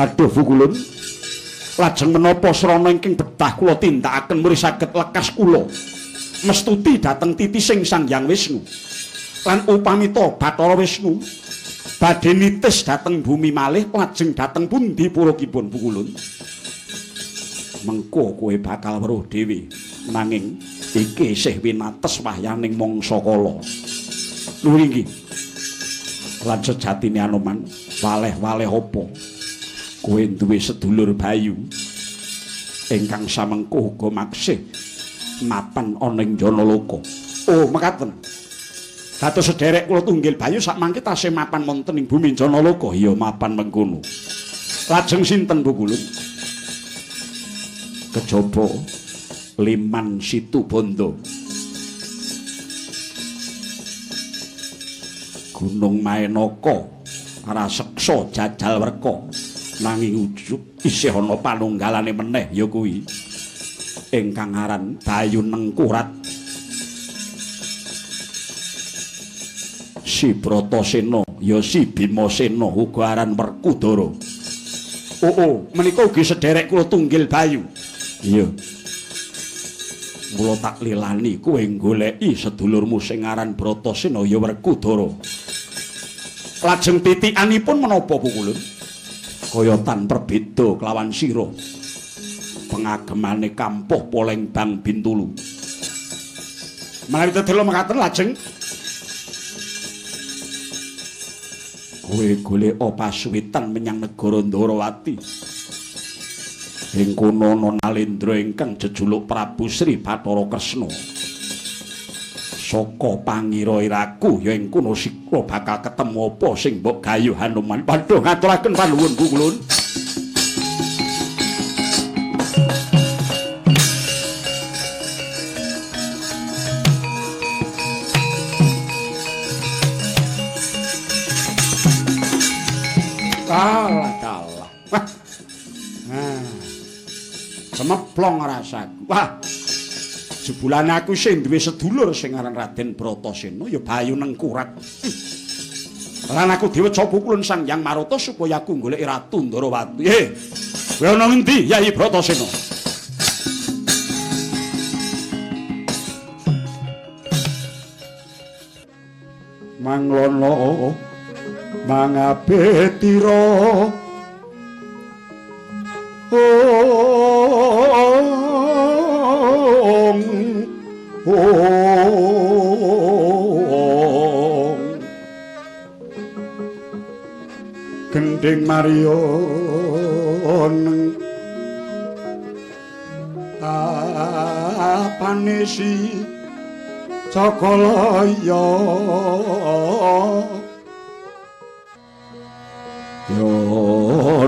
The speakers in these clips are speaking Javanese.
Aduh Fukulun, lajeng menapa srana ingkang betah kula tindakaken muri saged lekas kula mestuti dhateng titising Sang Hyang Wisnu. Lan upamita Bathara Wisnu badhe nitis dhateng bumi malih lajeng dhateng pundi purukipun Fukulun? Mengko kowe bakal weruh dhewe, nanging iki isih winates wahyaning mangsa kala. Luwih inggih. Lan sejatine Anoman, waleh-waleh apa kowe duwe sedulur Bayu ingkang samengko uga maksih mapan ana ing Janaloka. Oh, mekaten. Dados sederek kula tunggil Bayu sakmangke tasih mapan wonten ing bumi Janaloka. Iya, mapan mengkono. Lajeng sinten Pukulun? Kejaba Liman Situbondo. Gunung Maenaka raseksa jajal werka, nanging ujug isih ana panunggalane meneh ya kuwi ingkang aran Bayu Nengkurat. Si Bratasena ya si Bimasena uga aran Werkudara. Oh, menika ugi sederek kula tunggil Bayu. Iya. Mula tak lilani kowe goleki sedulurmu sing aran Bratasena ya Werkudara. Lajeng titikanipun menapa Pukulun? Kaya tan perbeda kelawan sira. Pengagemane kampuh Polembang Bintulu. Menawi tetela mekaten lajeng kowe golek pasuwitan menyang negara Ndarawati. Ing kono ana Nalendra ingkang jejuluk Prabu Sri Bathara Kresna. Saka pangira iraku ya ing kono sikla bakal ketemu apa sing mbok gayuh Hanuman. Padha ngaturaken panuwun Pukulun. Kalah kalah. Wah. Ah. Cemeplong rasaku. Wah. Jebulane aku sing duwe sedulur sing aran Raden Bratasena ya Bayu Nengkurat. Lan aku diweca Pukulun Sang Hyang Marata supaya aku goleki Ratu Ndarawati. Kowe ana ngendi Yayi Bratasena? Manglono mangabetira ong gending Marion tapane si Cakalaya ya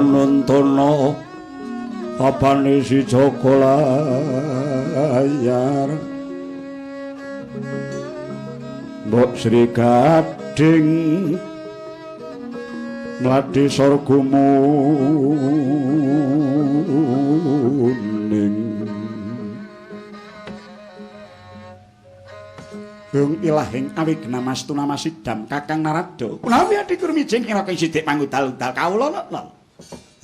nontono tapane si Cakalayar Mbok Sri Gading mladi sorga muning. Bung ilahing awignamastu namasidam Kakang Narada. Kunawi adikur mijing kira kang sithik mangudal-udal kawula lho.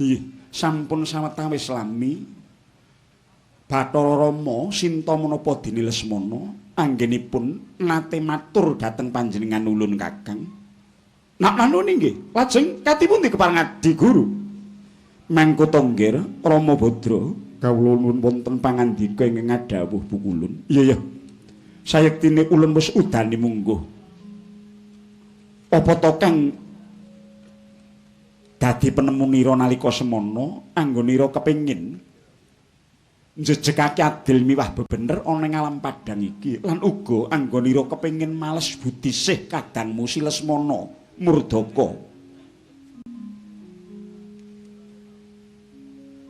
Nggih, sampun sawetawis lami Bathara Rama sinta menapa dene Lesmana anggenipun nate matur dhateng panjenengan ulun Kakang. Nak manuni nggih, lajeng katipundi kepareng adi guru? Mangko tonggir Rama Badra kawula nuwun wonten pangandika ingkang ngadhawuh Pukulun. Iya ya. Sayektine ulun wis udani mungguh. Apa to kang dadi penemunira nalika semana anggonira kepengin njejegake adil miwah bebener ana ing alam padhang iki lan uga anggonira kepengin males budi sih kadangmu si Lesmana murdaka.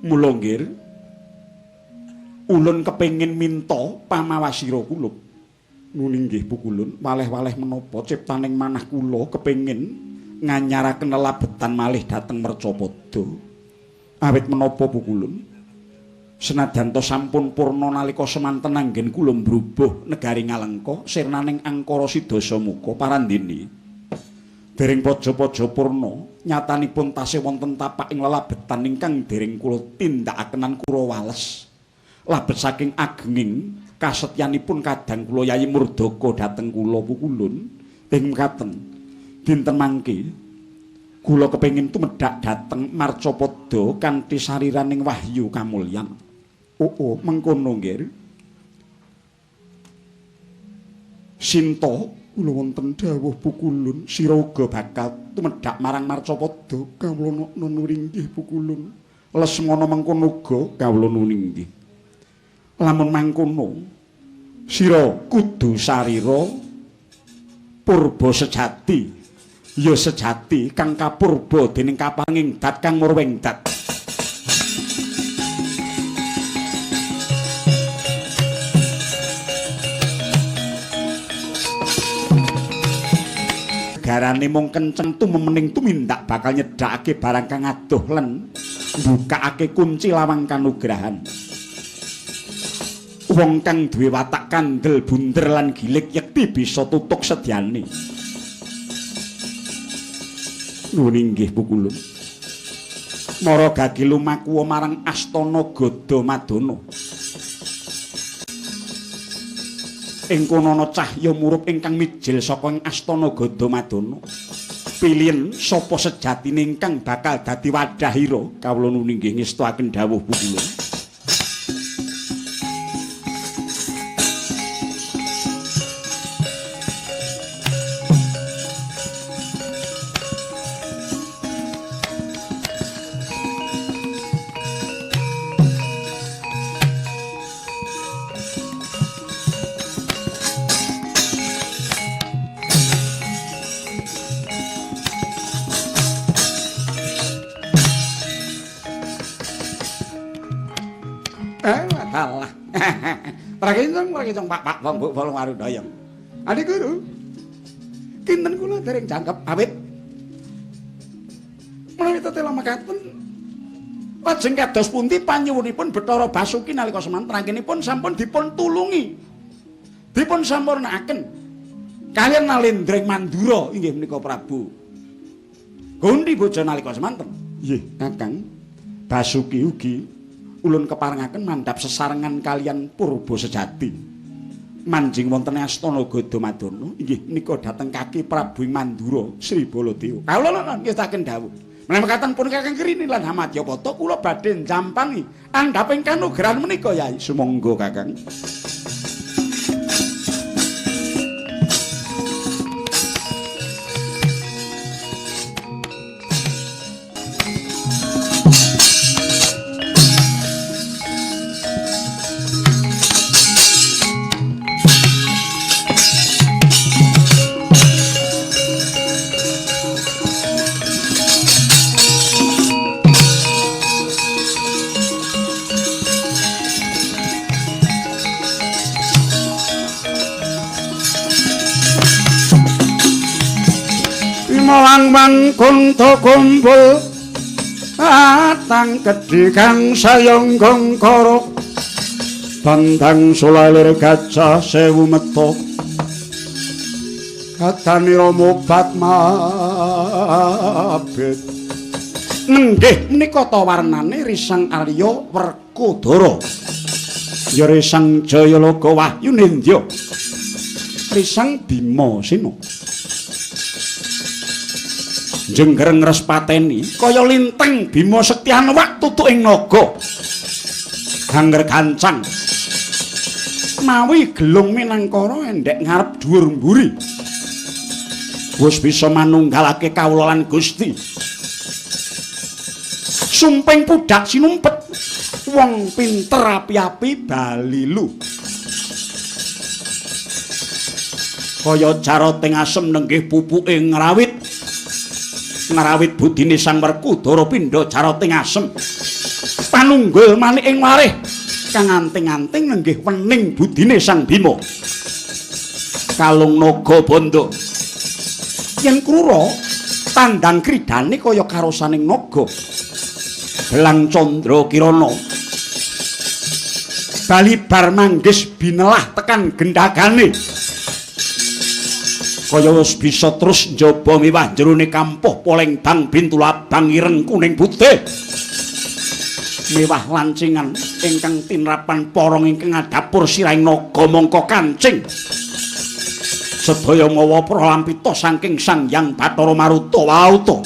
Mula nggir ulun kepengin minta pamawasira kulup. Nuni nggih Pukulun, waleh-waleh menapa ciptaning manah kula kepengin nganyaraken lelabetan malih dhateng Mercapada. Awit menapa Pukulun? Senajan to sampun purna nalika semanten anggen kula mbrubuh negari Ngalengka sirnaning angkara Sidasamuka parandene. Dereng paja-paja purna, nyatanipun tasih wonten tapak ing lelabetan ingkang dereng kula tindakaken lan kula wales. Labet saking agenging kasetyanipun kadang kula Yayi Murdaka dhateng kula pukulun ing mekaten. Dinten mangke kula kepengin tumedhak dhateng marcapada kanthi sariraning wahyu kamulyan. Oh, mengkono nggih. Sinta kula wonten dawuh pukulun sira uga bakal tumedhak marang marcapada kawula nuwun inggih pukulun. Lesmana mengkono uga kawula nuwun inggih. Lamun mangkono sira kudu sarira purba sejati. Ya sejati kang kapurba dening kapanging dat kang murwing dat. Garane mung kenceng tumemening tumindak bakal nyedhakake barang kang adoh lan mbukakake kunci lawang kanugrahan. Wong kang duwe watak kandel bunder lan gilik yekti bisa tutuk sedyane. Nuwun inggih pukulun. Mara gagi lumaku marang astana Gada Madana. Ing kono ana cahya murup ingkang mijil saka ing astana Gada Madana. Pilihen sapa sejatine ingkang bakal dadi wadhahira? Kawula nuwun inggih ngestuaken dawuh pukulun. Prakinten Pak Pak Bu Bolong Warudaya. Adi guru. Kinten kula dereng jangkep awit. Menawi tetela mekaten lajeng kados pundi panyuwunipun Bathara Basuki nalika semanten anggenipun sampun dipun tulungi. Dipun sampurnakaken kaliyan Nalendra Mandura inggih menika Prabu Gundi Boja nalika semanten. Nggih, Kakang Basuki ugi ulun keparengaken mandhap sesarengan kaliyan purba sejati. Manjing wonten astana Gada Madana inggih menika dhateng kaki Prabu Mandura Sri Baladewa. Kawula ngestaken dawuh. Menawi mekaten pun Kakang Krini lan Hamadyapata kula badhe njampangi andhaping kanugrahan menika Yai. Sumangga Kakang. Wang kunto kumpul atang kedhi kang sayonggong kara tandang sulalir gajah sewu meto kadanira mobat mabit. Nenggih menika ta warnane Risang Arya Werkudara ya Risang Jayaloka Wahyu Nindya Risang Bima Sena. Jenggreng respateni kaya linteng Bima Sektian wak tutuk ing naga gangger gancang mawi gelung minangkara endhek ngarep dhuwur mburi wis bisa manunggalake kawula lan Gusti. Sumping pudak sinumpet wong pinter api-api balilu kaya jaroting asem nenggih pupuke ngrawit ngrawit budine Sang Werkudara pindha jaroting asem panunggul manik ing warih kang anting-anting nenggih wening budine Sang Bima kalung naga bandha yen krura tandang kridane kaya karosaning naga belang candra kirana bali bar manggis binelah tekan gendagane. Kaya wis bisa terus njaba miwah jerone kampuh poleng bang bintul abang ireng kuning putih. Miwah lancingan ingkang tinrapan porong ingkang adhapur sirahing naga mangka kancing. Sedaya mawa pralampita saking Sang Hyang Bathara Maruta Wauta.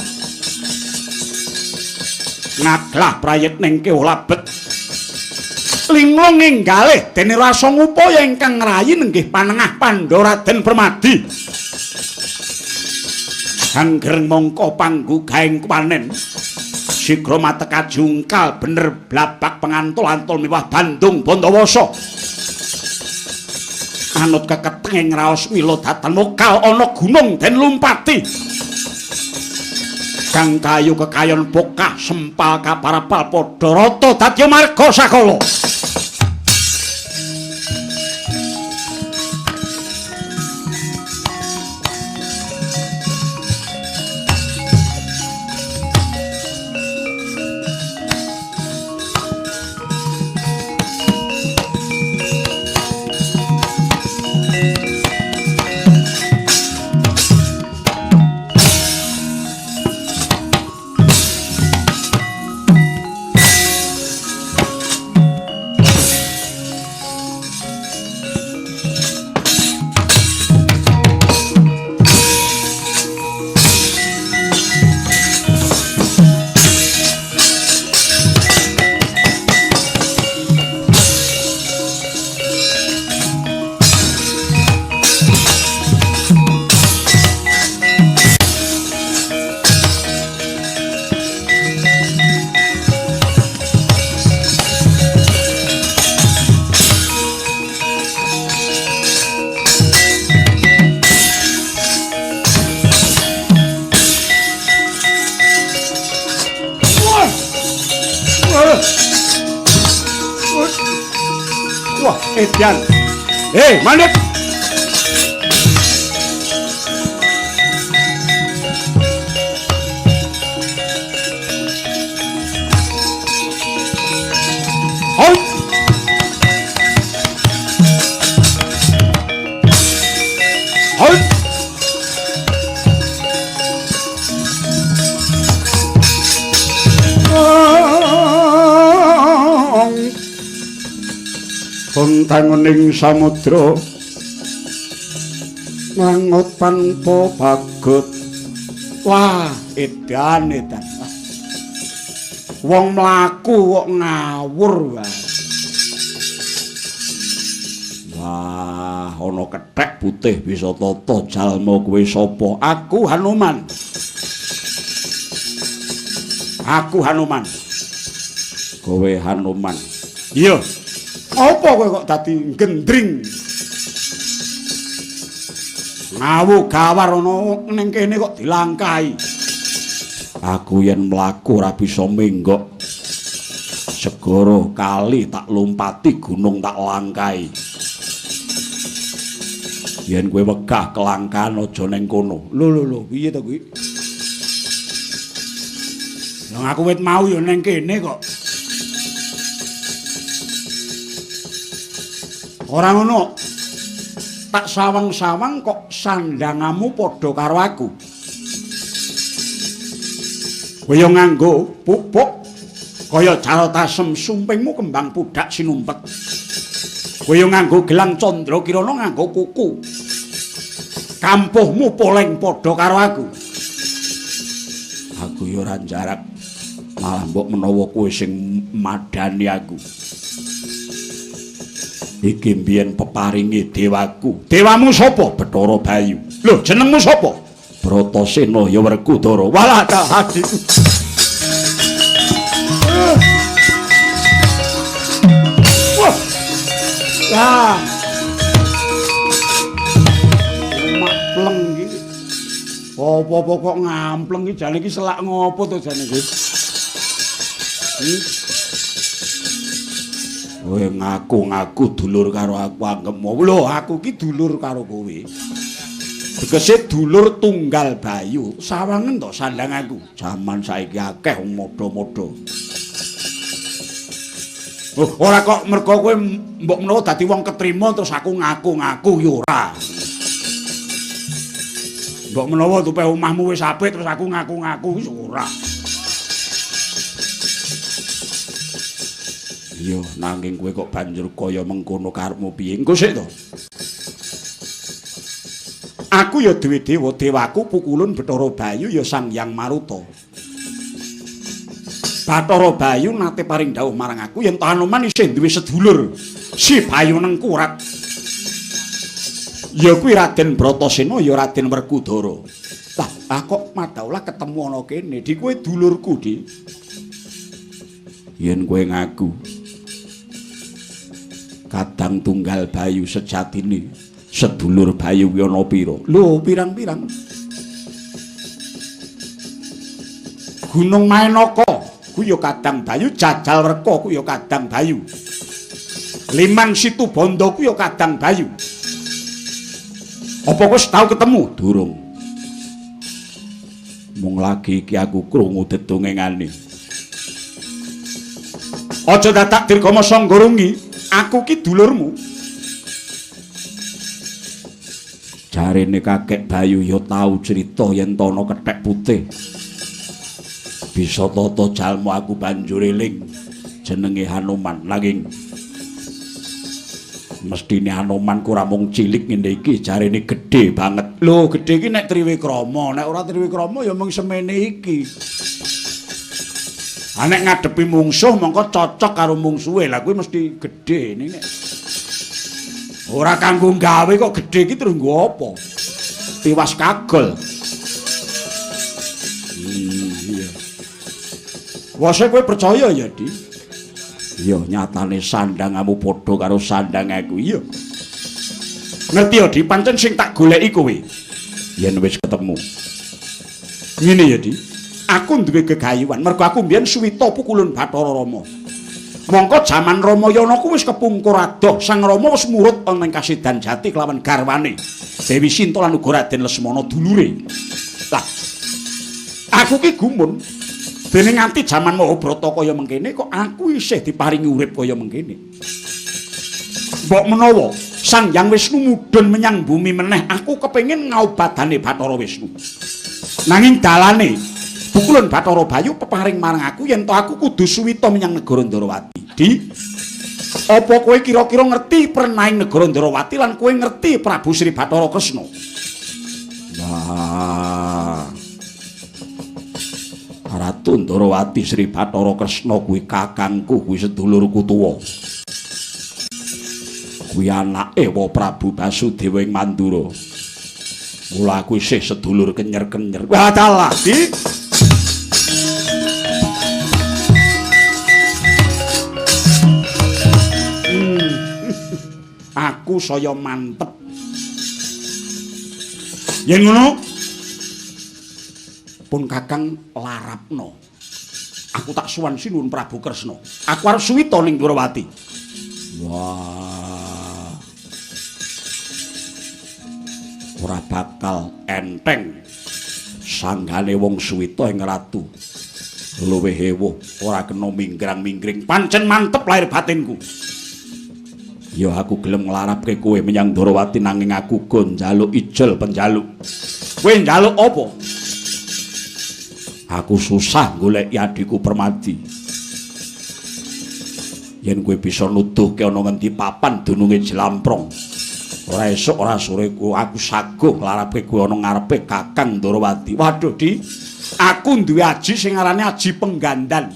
Ngaglah prayitning kewuh labet. Linglung enggalih dene rasa ngupaya ingkang ngrayi nenggih panengah Pandha Raden Permadi. Angger mangka panggugaing panen. Sigra mateka jungkal bener blabak pengantol-antol miwah Bandung Bantawasa. Anut keketenging raos mila datan mokal ana gunung den lumpati. Kang kayu kekayon pokah sempal kaparapal padha rata dadya marga sakala. Wah, edan. Hei, mandek. Hoi. Hoi. Kontangoning samudra ngangut tanpa bagut. Wah, edan edan. Wong mlaku kok ngawur wae. Wah, ana kethek putih bisa tata jalma kowe sapa? Aku Hanuman. Aku Hanuman. Kowe Hanuman. Iya. Apa kowe kok dadi gendring? Ngawu gawar ana ning kene kok dilangkahi. Aku yen mlaku ora bisa menggok. Segara kali tak lompati, gunung tak langkahi. Yen kowe wegah kelangkahan aja ning kono. Lho lho lho, piye to kuwi? Lah aku wit mau ya ning kene kok. Ora ngono. Tak sawang-sawang kok sandangamu padha karo aku. Kowe yo nganggo pupuk kaya Jarot Asem, sumpingmu kembang pudak sinumpet. Kowe yo nganggo gelang Candra Kirana, nganggo kuku. Kampuhmu poleng padha karo aku. Aku yo ora njarak, malah mbok menawa kowe sing madani aku. Iki mbiyen peparinge dewaku. Dewamu sapa? Bathara Bayu. Lho, jenengmu sapa? Bratasena ya Werkudara. Walah ta adikku. Wah. Lah. Mapleng iki. Apa-apa kok ngampleng iki jane iki selak ngopo to jane iki? Kowe ngaku-ngaku dulur karo aku anggepmu. Lho, aku ki dulur karo kowe. Tegese dulur tunggal Bayu. Sawangen to sandang aku. Jaman saiki akeh wong modho-modho. Oh, ora kok mergo kowe mbok menawa dadi wong ketrima terus aku ngaku-ngaku ya ora. Mbok menawa tupe omahmu wis apik terus aku ngaku-ngaku wis ora. Iya, nanging kowe kok banjur kaya mengkono karepmu piye? Engko sik to. Aku ya duwe dewa, dewaku pukulun Bathara Bayu ya Sang Hyang Maruta. Bathara Bayu nate paring dawuh marang aku yen Hanuman isih duwe sedulur si Bayu Nengkurat. Ya kuwi Raden Bratasena ya Raden Werkudara. Lah, kok madaulah ketemu ana kene. Di kowe dulurku, Di. Yen kowe ngaku kadang tunggal Bayu sejatine sedulur Bayu kuwi ana pira? Lho, pirang-pirang. Gunung Maenaka kuwi ya kadang Bayu, Jajal Werka kuwi ya kadang Bayu. Liman Situbondo kuwi ya kadang Bayu. Apa kowe tau ketemu? Durung. Mung lagi iki aku krungu dedongengane. Aja dadak dirgama sanggurungi, aku ki dulurmu. Jarene kakek Bayu ya tau crita yen ana kethek putih. Bisa tata jalma aku banjur eling jenenge Hanuman, nanging mestine Hanuman ku ora mung cilik ngene iki, jarene gedhe banget. Lho, gedhe iki nek triwikrama, nek ora triwikrama ya mung semene iki. Ha nek ngadepi mungsuh mongko cocok karo mungsuhe. Lah kuwi mesti gedhe ning nek ora kanggo gawe kok gedhe iki terus nggo apa? Tiwas kagol. Iya. Wase kowe percaya ya, Di? Iya, nyatane sandangamu padha karo sandang aku. Iya. Ngerti ya, Di, pancen sing tak goleki kowe. Yen wis ketemu. Ngene ya, Di. Aku duwe gegayuhan mergo aku mbiyen suwita pukulun Bathara Rama. Mongko jaman Ramayana ku wis kepungkur adoh, Sang Rama wis murut ana ing Kasidan Jati kelawan garwane Dewi Sinta lan uga Raden Lesmana dulure. Lah, aku ki gumun dene nganti jaman Mahabharata kaya mengkene kok aku isih diparingi urip kaya mengkene. Mbok menawa Sang Hyang Wisnu mudhun menyang bumi meneh, aku kepengin ngaobadane Bathara Wisnu. Nanging dalane pukulun Bathara Bayu peparing marang aku yen to aku kudu suwita menyang negara Ndarawati. Di, apa kowe kira-kira ngerti prenaing negara Ndarawati lan kowe ngerti Prabu Sri Bathara Kresna? Wah. Ratu Ndarawati Sri Bathara Kresna kuwi kakangku, kuwi sedulurku tuwa. Kuwi anake wa Prabu Basudewa ing Mandura. Mula aku isih sedulur kenyer-kenyer. Wah, dalah, Di. Aku saya mantep. Yen ngono pun Kakang larapno. Aku tak suwan sinuwun Prabu Kresna. Aku arep suwita ning Dwarawati. Wah. Ora bakal enteng sanggane wong suwita ing ratu. Luwih ewuh, ora kena minggrang-minggring. Pancen mantep lahir batinku. Ya aku gelem nglarapke kowe menyang Dwarawati nanging aku go njaluk ijol penjaluk. Kowe njaluk apa? Aku susah goleki adhiku Permadi. Yen kowe bisa nuduhke ana ngendi papan dununge Jlamprong. Ora esuk ora sore ku aku saguh nglarapke kowe ana ngarepe Kakang Dwarawati. Waduh, Di. Aku duwe aji sing aranane aji penggandan.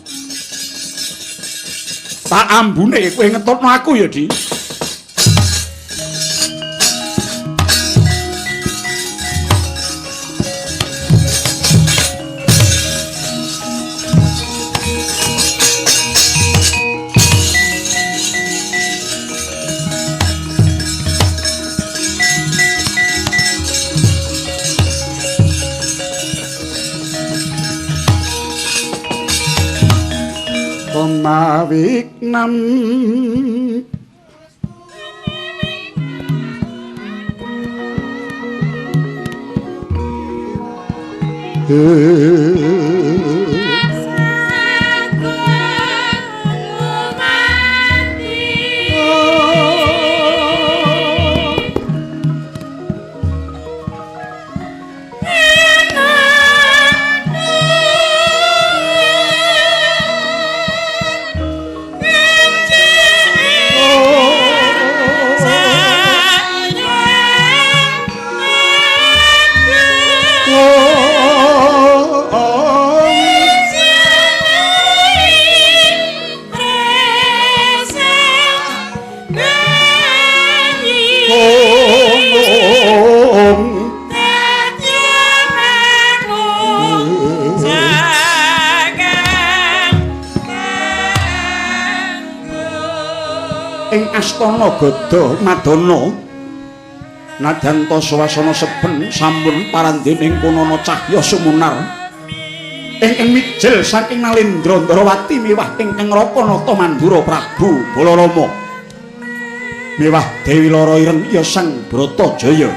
Tak ambune kowe ngetutno aku ya, Di. Pemawiknam astana Gada Madana. Nadyan ta swasana seben sampun parandene ing kono ana cahya sumunar. Ingkang mijil saking Nalendra Ndarawati miwah ingkang Raka Nata Mandura Prabu Balarama. Miwah Dewi Lara Ireng ya Sang Bratajaya.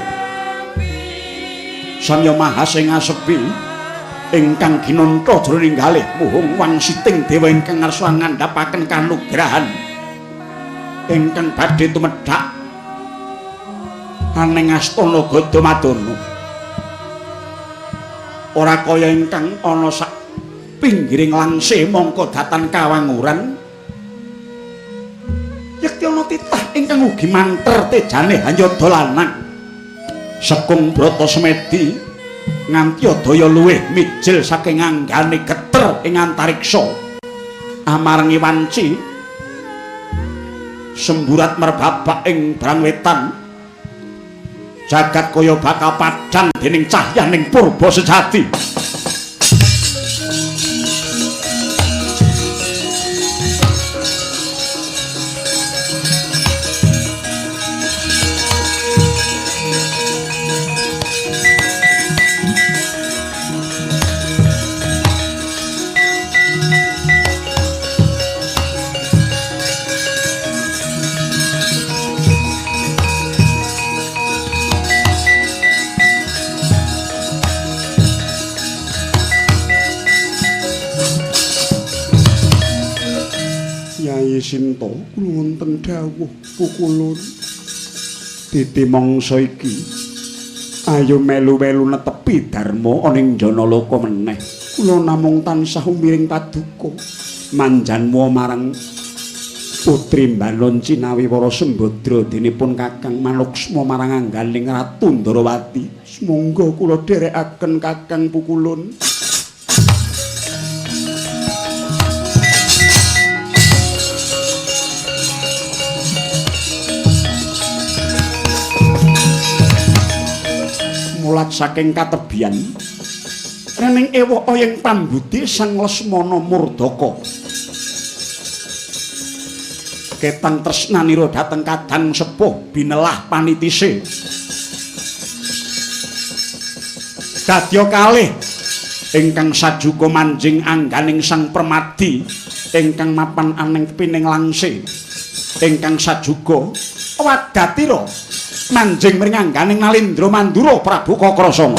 Samya maha sing asepi ingkang ginantha jroning galih muhung wangsiting dewa ingkang ngarsa ngandhapaken kanugrahan ingkang badhe tumedhak aning astana Gada Madana. Ora kaya ingkang ana sak pinggiring langse mangka datan kawanguran. Yekti ana titah ingkang ugi manter tejane hanyada lanang. Sekung Brata Semedi nganti daya luwih mijil saking anggane geter ing antariksa. Amarengi wanci semburat merbabak ing brangwetan. Jagat kaya bakal padhang dening cahyaning purba sejati. Sinta kula wonten dawuh pukulun. Titi mangsa iki ayo melu-melu netepi dharma ana ing Janaloka meneh. Kula namung tansah umiring paduka manjanmu marang putri Mbalon Cinawi Wara Sembadra denipun Kakang Manuksma marang angganing Ratu Ndarawati. Sumangga kula dherekaken Kakang Pukulun. Mulat saking katebian rening ewah oyeng pambudi Sang Lesmana murdaka. Ketang tresnanira dhateng kadang sepuh binelah panitise. Dadya kalih ingkang sajuka manjing angganing Sang Permadi ingkang mapan aning pining langse. Ingkang sajuka wadatira manjing mring angganing Nalendra Mandura Prabu Kakrasana.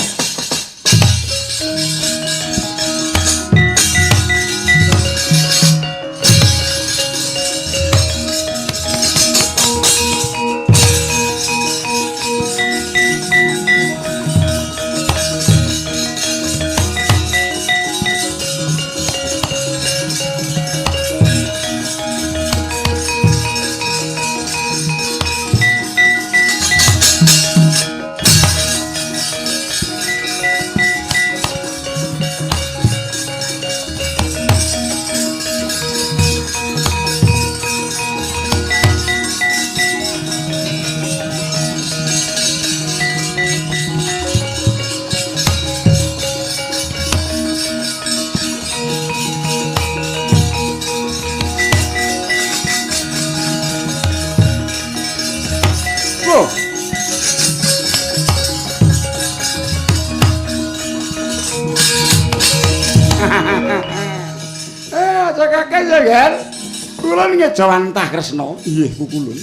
Ngejawantah Kresna. Nggih, Pukulun.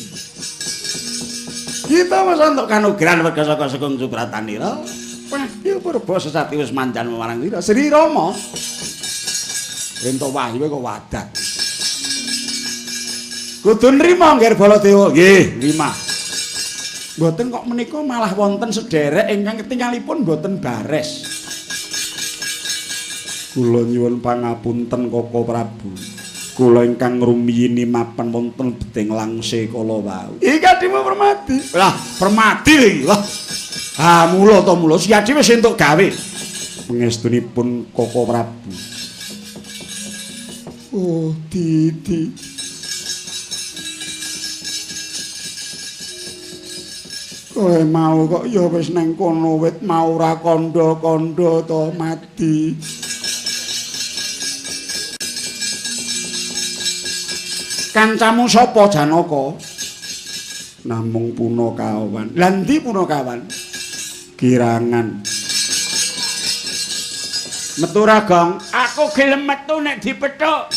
Kita wis entuk kanugrahan werga saka Sekung Subratanira. Wahyu purba sesati wis manjan marang ira. Sri Rama. Entuk wahyu kok wadat. Kudu nrima Ngger Baladewa. Nggih, nrima. Mboten kok menika malah wonten sederek ingkang ketingalipun mboten bares. Kula nyuwun pangapunten Koko Prabu. Kula ingkang ngrumiyini mapan wonten bedeng langse kala wau. Iki adimu Permadi. Lah, Permadi iki. Wah. Ha, mula to mula si adi wis entuk gawe. Pangestunipun Koko Prabu. Oh, Didi. Kowe mau kok ya wis nang kono wit mau ora kandha-kandha to mati. Kancamu sapa Janaka? Namung punakawan. Lah endi punakawan? Kirangan. Metu ra, Gong? Aku gelem metu nek dipethuk.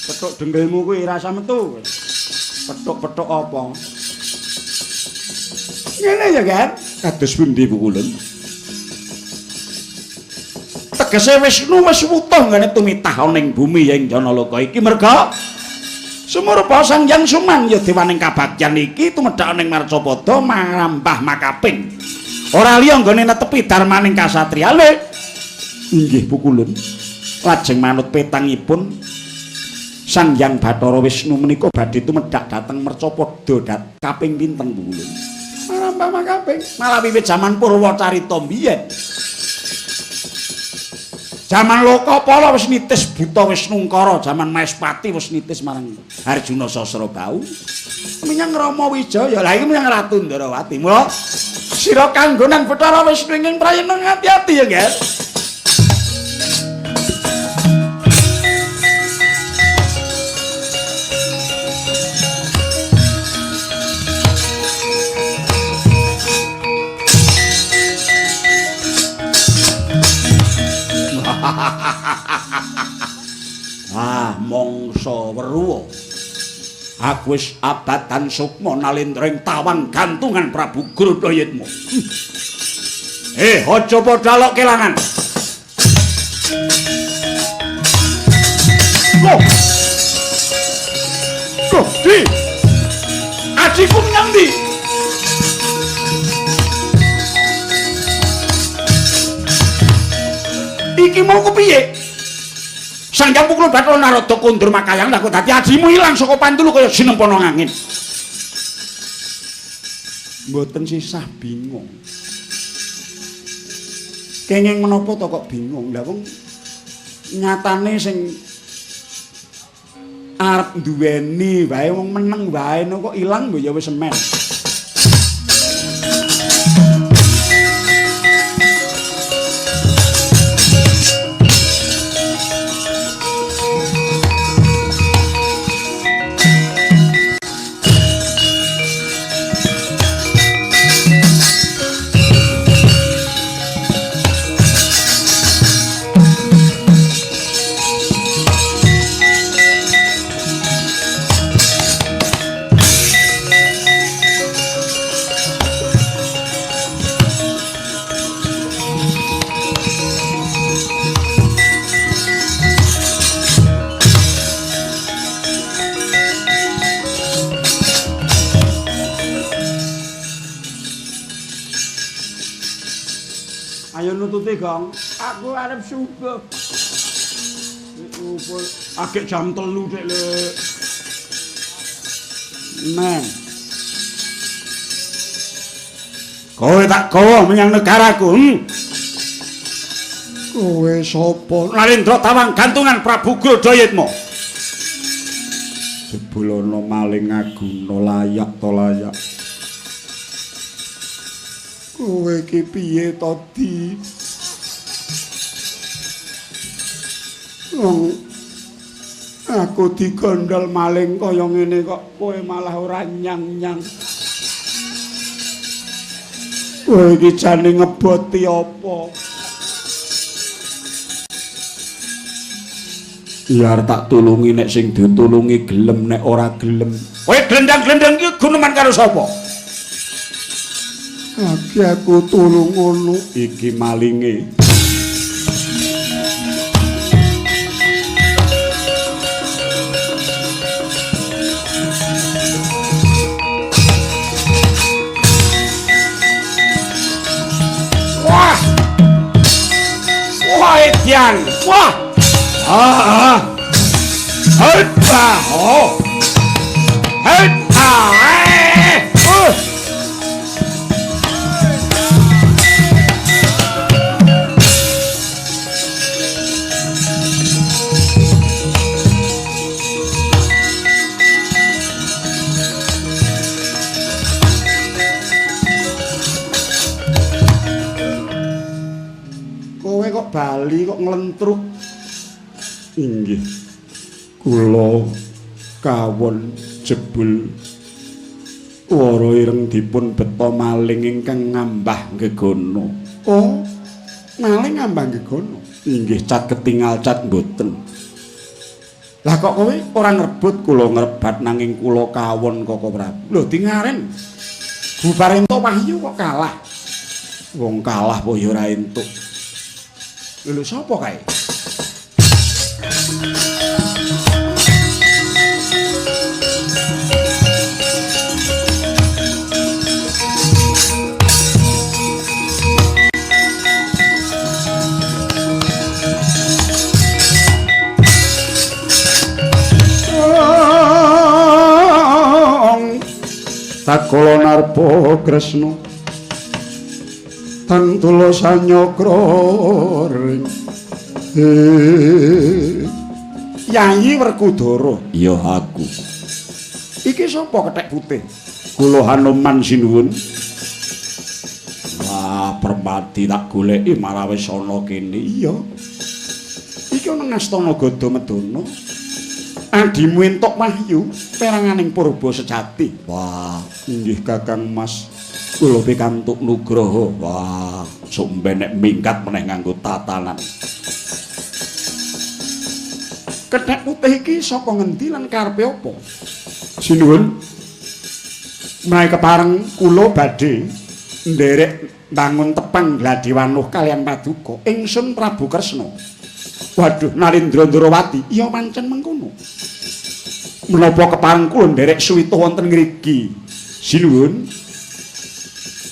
Pethuk denggelmu kuwi rasa metu. Pethuk-pethuk apa? Ngene ya, kan? Kados pundi pukulun? Tegese Wisnu wis wutuh nggone tumitah ana ing bumi ing Janaloka iki merga sumurupa Sang Hyang Suman ya dewaning kabagyan iki tumedhak ning Marcapada marambah makaping. Ora liya nggone netepi darmaning kasatriyane. Inggih pukulun. Lajeng manut petangipun Sang Hyang Bathara Wisnu menika badhe tumedhak dhateng Marcapada kaping pinten pukulun? Marambah makaping. Malah wiwit jaman Purwacarita mbiyen. Jaman Lokapala wis nitis buta Wisnungkara, jaman Maespati wis nitis marang Arjuna Sasrabahu. Menyang Rama Wijaya, lha iki menyang Ratu Ndarawati. Mula sira kanggonan Bathara Wisnu ing prayena ati-ati ya, Ger. Ah, mangsa weruwa. Aku wis abatan sukma nalendra ing tawang gantungan Prabu Grodayitma. Aja padha alok kelangan. Loh. Loh, Di. Adikku menyang ndi? Iki mau kepiye? Sang Hyang Pukul Bathara Narada kondur makayang lah kok dadi ajimu ilang saka pantulu kaya sinempana angin. Mboten sisah bingung. Kenging menapa to kok bingung? Lah wong nyatane sing arep duweni wae wong meneng wae kok ilang mbok ya wis semen. Ayo nututi, Gong. Aku arep subuh. Agek jam 3 Dik, Lek. Neng. Kowe tak gawa menyang negaraku. Kowe sapa? Narendra Tawang gantungan Prabu Grodayitma. Jebul ana maling aguna layak to layak. Kowe iki piye to, Di? Wong aku digondol maling kaya ngene kok kowe malah ora nyang-nyang. Kowe iki jane ngeboti apa? Ya tak tulungi nek sing ditulungi gelem, nek ora gelem. Kowe glendang-glendang iki guneman karo sapa? Aki aku tulung ngono iki malinge. Wah. Wah, Edian. Wah. Ah. Ah. Oh. Ah. Kowe kok bali kok nglentruk? Inggih. Kula kawon jebul Wara ireng dipun beta maling ingkang ngambah gegono. Oh, maling ngambah gegono. Inggih cat ketingal cat mboten. Lah kok kowe ora ngrebut? Kula ngrebat nanging kula kawon Koko Prabu. Lho dingaren. Bubar entuk wahyu kok kalah. Wong kalah apa ya ora entuk. Lho sapa kae? Takala narpa Kresna tantula sanyakra ring. Yayi Werkudara. Ya aku. Iki sapa kethek putih? Kula Hanuman sinuwun. Wah, Permati tak goleki malah wis ana kene. Iya. Iki ana ngastana Gada Medana. Adimu entuk wahyu peranganing purba sejati. Wah, inggih Kakang Mas. Kula pikantuk nugraha. Wah, sok mben nek minggat meneh nganggo tatanan. Kethek putih iki saka ngendi lan karepe apa? Sinuwun. Menawi kepareng kula badhe nderek bangun tepang Gladiwanuh kalian paduka ingsun Prabu Kresna. Waduh, Narendra Ndrawati, iya pancen mengkono. Menapa kepareng kula nderek suwita wonten ngriki? Sinuwun.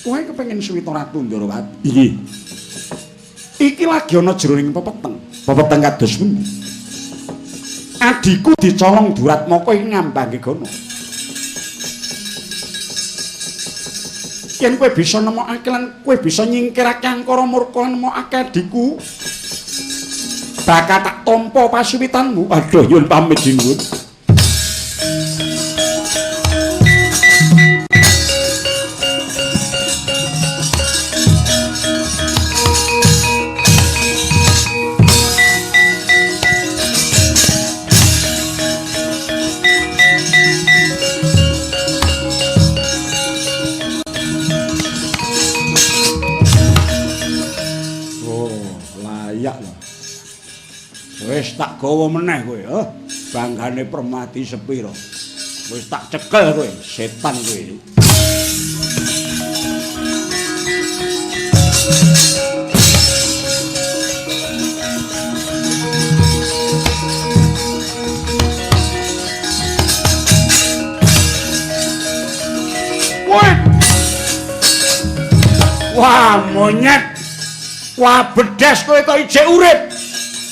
Kowe kepengin suwita Ratu Ndrawati? Inggih. Iki lagi ana jroning pepeteng. Pepeteng kados pundi? Adhiku dicolong Duratmaka ing ngambang gono. Yen kowe bisa nemokake lan kowe bisa nyingkirake angkara murka nemokake adhiku, bakal tak tampa pasuwitanmu. Aduh, nyuwun pamit sinuwun. Wis tak gawa meneh kowe, heh. Banggane Permati sepira? Wis tak cekel kowe, setan kowe. Woi. Wah, monyet. Wah, bedes kowe kok ijek urip.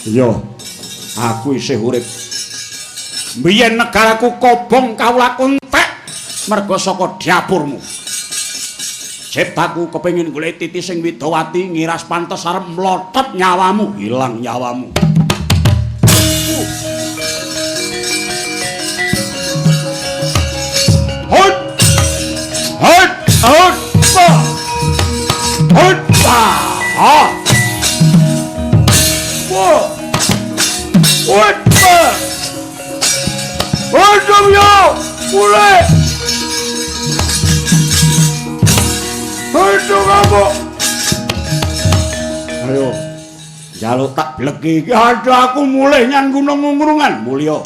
Iya. Aku isih urip. Biyen negaraku kobong kawulaku entek merga saka dapurmu. Ciptaku kepengin golek titi sing widowati ngiras pantes arep mlotot nyawamu, ilang nyawamu. Hot! Hot! Hot! Hot! Ha! Wo! What? Aduh yo, mulai. Aduh kamu. Ayo, jaluk tak bleki. Aduh aku mulih nyan gunung ngrungan, mulya.